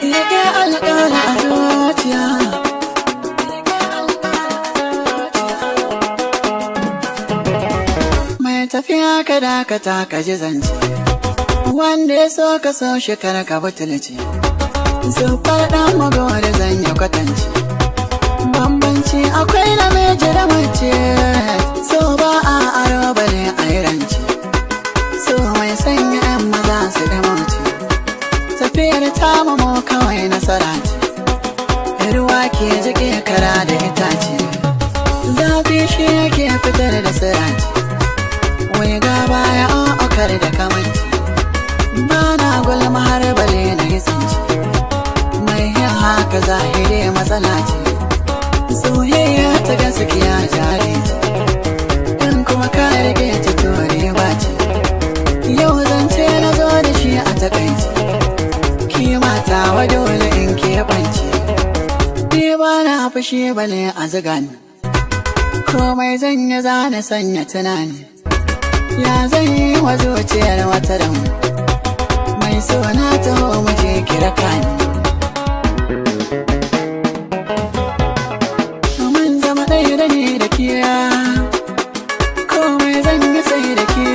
Rike alƙawari a zuciya. Mai tafiya ka dakata ka ji zance, wanda ya so ka so shi kar ka butulce. Siffar ɗan magori zan yi kwatance, bambanci akwai namiji da mace. So ba a aro bale a yi rance, so mai sanya 'yan maza su da mace. Tafiyar tamu mu kawai nasara ce, ruwa ke jike kara da itace. Zafi shi yake fitar da sirace, wai ga baya okar da kamanci. Ba na gulma har bale na yi tsinci, mai yin haka zahiri matsala ce. Soyayya ta gaskiya jari ce, in kuma ka rike ta tore ba ce. Yau zance na zo da shi a takaice, kimata wa dole in keɓance. Ni ba na fushi bale a zuga ni, komai zan yi zane sanya tunani. Ya zan yi wa zuciyar wata damu, mai sona taho mu je ki raka ni. Mun zama ɗaya da ni da ke, komai zan yi sai da ke.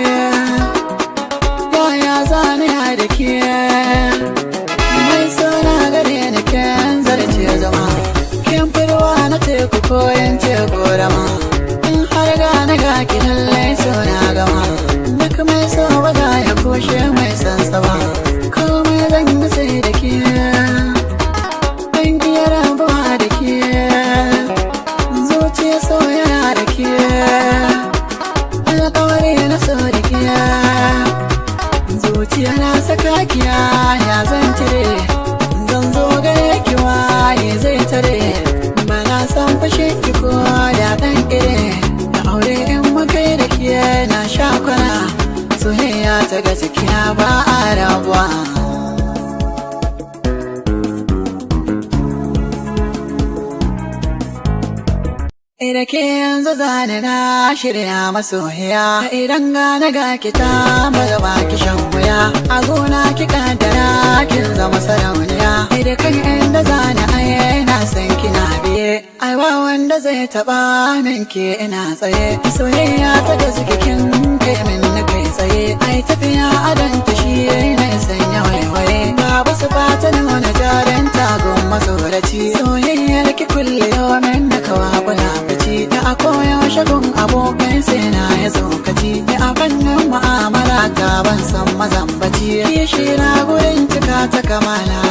Yaya zane ya da ke, mai sona gare ni ken zarce zama. Kin firwa na teku ko yance korama, in har gane ga ki lallai so na gama. Duk mai so ba za ya kushe mai san sa ba, komai zan yi sai da ke. Ban iya rabuwa da ke, zuciya so yana da ke. Alƙawari na so da ke, zuciya na saka kiya ya zan cire. Zan zo gare ki waye zai tare, ba na san fashe ki ko da ɗan ƙire. Da aure in mukai da ke na sha kwana, soyayya ta gaskiya ba a rabuwa. Da ke yanzu zane na shirya masoyiya, idan gane ga ki ta maza ba ki shan wuya. A gona ki kaddara kin zama sarauniya, da kan inda zane ai na san kina biye. Ai ba wanda zai taba min ke ina tsaye, soyayya ta gaske kin kai min na kai tsaye. Ai tafiya adon ta shi na sanya waiwaye, babu su fata nuna jaren tagon masoraci. Soyayyar ki kulle yomin da kawa kula fici, da a koyaushe gun abokai sai na ya tsokaci. Da a fannin mu'amala ta ban san mazambaci, kishi na gurin cika ta kamala